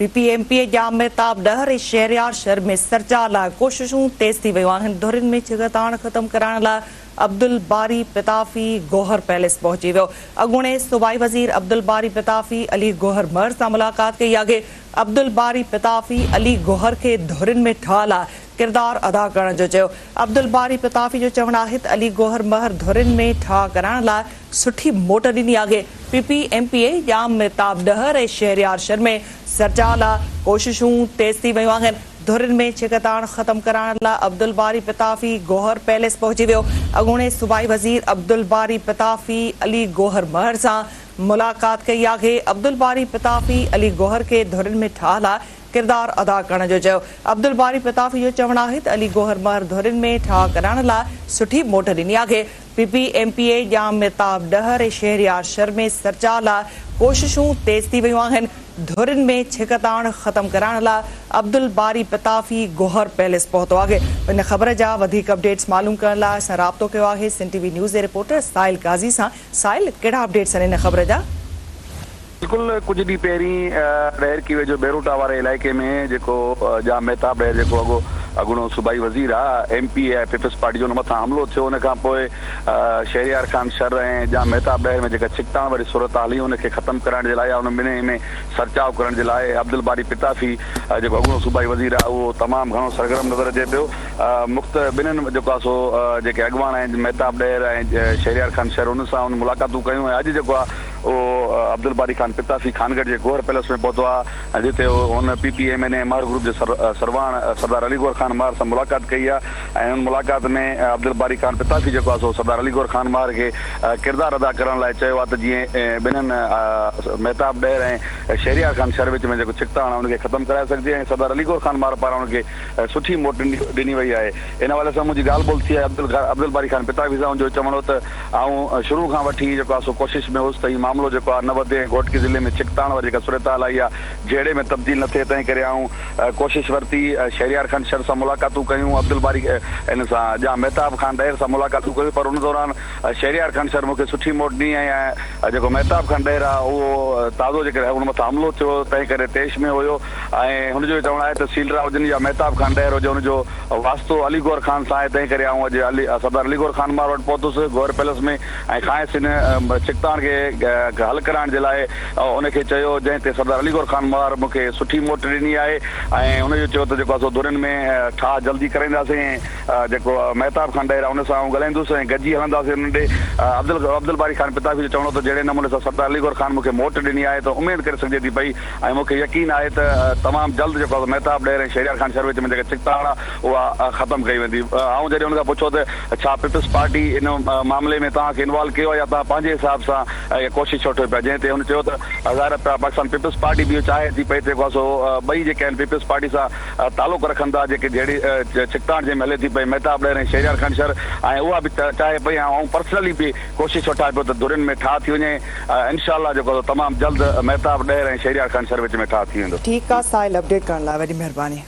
P P M P A Jam Mehtab Dahar ۽ Shehryar Shar ۾ سرچاء لاء ڪوششون تيز ٿي ويون آهن، ڌرين ۾ ڇڪتاڻ ختم ڪرائڻ لاء عبدالباري پتافي گوهر پيلس پهچي ويو، اڳوڻي صوبائي وزير عبدالباري پتافي علي گوهر مهر سان ملاقات ڪئي آهي، عبدالباري پتافي علي گوهر کي ڌرين ۾ ٺاهه لاء ڪردار ادا ڪرڻ جو چيو. عبدالباري پتافي جو چوڻ آهي ته علي گوهر مهر ڌرين ۾ ٺاهه ڪرائڻ لاء سٺي موٽ ڏني آهي. P P M P A Jam Mehtab Dahar ۽ Shehryar Shar ۾ سرچاء لاء ڪوششون تيز ٿي ويون آهن. ڌرين ۾ ڇڪتاڻ ختم ڪرائڻ لاء عبدالباري پتافي گوهر پيلس پهچي ويو. اڳوڻي صوبائي وزير عبدالباري پتافي علي گوهر مهر سان ملاقات ڪئي آهي. عبدالباري پتافي علي گوهر کي ڌرين ۾ ٺاهه لاء ڪردار ادا ڪرڻ جو چيو. عبدالباري پتافي جو چوڻ آهي ته علي گوهر مهر ڌرين ۾ ٺاهه ڪرائڻ لاء سٺي موٽ ڏني آهي. P P M P A Jam Mehtab Dahar ۽ Shehryar Shar ۾ سرچاء لاء ڪوششون تيز ٿي ويون آهن. ڌرين ۾ ڇڪتاڻ ختم ڪرائڻ لاء عبدالباري پتافي گوهر پيلس پهتو آهي. ان خبر جا وڌيڪ اپڊيٽس معلوم ڪرڻ لاء اسان رابطو ڪيو آهي سنڌ ٽي وي نيوز جي رپورٽر ساحل قاضي سان. ساحل ڪهڙا اپڊيٽس آهن ان خبر جا؟ بلڪل ڪجهه ڏينهن پهرين ڏهرڪي ويجهو بيروٽا واري علائقي ۾ جيڪو ڄام مهتاب ڏهر جيڪو اڳو اڳوڻو صوبائي وزير آ ايم پي اي آهي پيپلز پارٽي جو ان مٿان حملو ٿيو ان کان پوء شهريار خان شر ۽ ڄام مهتاب ڏهر ۾ جيڪا ڇڪتاڻ واري صورتحال هئي ان کي ختم ڪرائڻ جي لاء يا ان ٻنهي ۾ سرچاء ڪرڻ جي لاء عبدالباري پتافي جيڪو اڳوڻو صوبائي وزير آ اهو تمام گهڻو سرگرم نظر اچي پيو مخت ٻنهن جيڪو آ سو جيڪي اڳواڻ آهن مهتاب ڏهر ۽ شهريار خان شر انهن سان ان ملاقاتون ڪيون ۽ اڄ جيڪو آ اهو عبدالباري خان پتافي خانڳڙهه جي گوهر پيلس ۾ پهتو آهي ۽ جتي هن P P M N A Mahar group جي سرواڻ سردار علي گوهر خان مهر سان ملاقات ڪئي آهي ۽ ان ملاقات ۾ عبدالباري خان پتافي جيڪو آهي سو سردار علي گوهر خان مهر کي ڪردار ادا ڪرڻ لاء چيو آهي ته جيئن ٻنهن مهتاب ڏهر ۽ شهريار خان شر وچ ۾ جيڪو ڇڪتاڻ آهي ان کي ختم ڪرائي سگهجي ۽ سردار علي گوهر خان مهر پاران ان کي سٺي موٽ ڏني وئي آهي ان حوالي سان منهنجي ڳالهه ٻولهه ٿي آهي عبدالباري خان پتافي سان ان جو چوڻ هو ته آئون شروع کان وٺي جيڪو آهي سو ڪوشش ۾ هوس ته هي معاملو جيڪو آهي نه وڌي ۽ گهوٽڪي ضلعي ۾ ڇڪتاڻ واري جيڪا صورتحال آئي آهي جهيڙي ۾ تبديل نه ٿئي تنهن ڪري آئون ڪوشش ورتي شهريار خان شر سان ملاقاتون ڪيون عبدالباري ان سان ڄام مهتاب خان ڏهر سان ملاقاتون ڪيون پر ان دوران شهريار خان شر مون کي سٺي موٽ ڏني ۽ جيڪو مهتاب خان ڏهر آهي اهو تازو جيڪڏهن ان مٿان حملو ٿيو تنهن ڪري طيش ۾ هيو ۽ هن جو اهو چوڻ آهي ته سيلرا هجن يا مهتاب خان ڏهر هجي ان جو واسطو علي گوهر خان سان آهي تنهن ڪري آئون اڄ علي سردار علي گوهر خان مار وٽ پهتس گوهر پيلس ۾ ۽ کانئس هن ڇڪتاڻ کي حل ڪرائڻ جي لاء ان کي چيو جنهن تي سردار علي گوهر خان مار مون کي سٺي موٽ ڏني آهي ۽ هن جو چيو ته جيڪو آهي سو ڌرين ۾ ٺاهه جلدي ڪرائينداسين ۽ جيڪو مهتاب خان ڏهر آهي ان سان آئون ڳالهائيندس ۽ گڏجي هلنداسين انهن ڏي عبدل عبدالباري خان پتافي جو چوڻ هو ته جهڙي نموني سان سردار علي گوهر خان مون کي موٽ ڏني آهي ته اميد ڪري سگهجي ٿي پئي ۽ مون کي يقين آهي ته تمام جلد جيڪو آهي سو مهتاب ڏهر ۽ شهريار خان شر وچ ۾ جيڪا ڇڪتاڻ آهي اها ختم ڪئي ويندي. آئون جڏهن ان کان پڇيو ته ڇا پيپلز پارٽي ان معاملي ۾ توهان کي انوالو ڪيو آهي يا توهان پنهنجي حساب سان اها ڪوشش وٺو پيا جنهن تي هن چيو ته ظاهر آهي پاڪستان پيپلز پارٽي به اهو چاهي ٿي پئي ته جيڪو آهي سو ٻئي جيڪي آهن پيپلز پارٽي سان تعلق رکن ٿا جيڪي جهڙي ڇڪتاڻ جنهن ۾ هلي ٿي پئي مهتاب ڏهر ۽ شهريار خان شر ۽ اها به چاهي پئي ۽ آئون پرسنلي به ڪوشش وٺان پيو ته ڌرين ۾ ٺاهه ٿي وڃي انشاء الله جيڪو تمام جلد مهتاب ڏهر ۽ شهريار خان شر وچ ۾ ٺاهه ٿي ويندو. ٺيڪ آ ساحل اپڊيٽ ڪرڻ لاء وڏي مهرباني.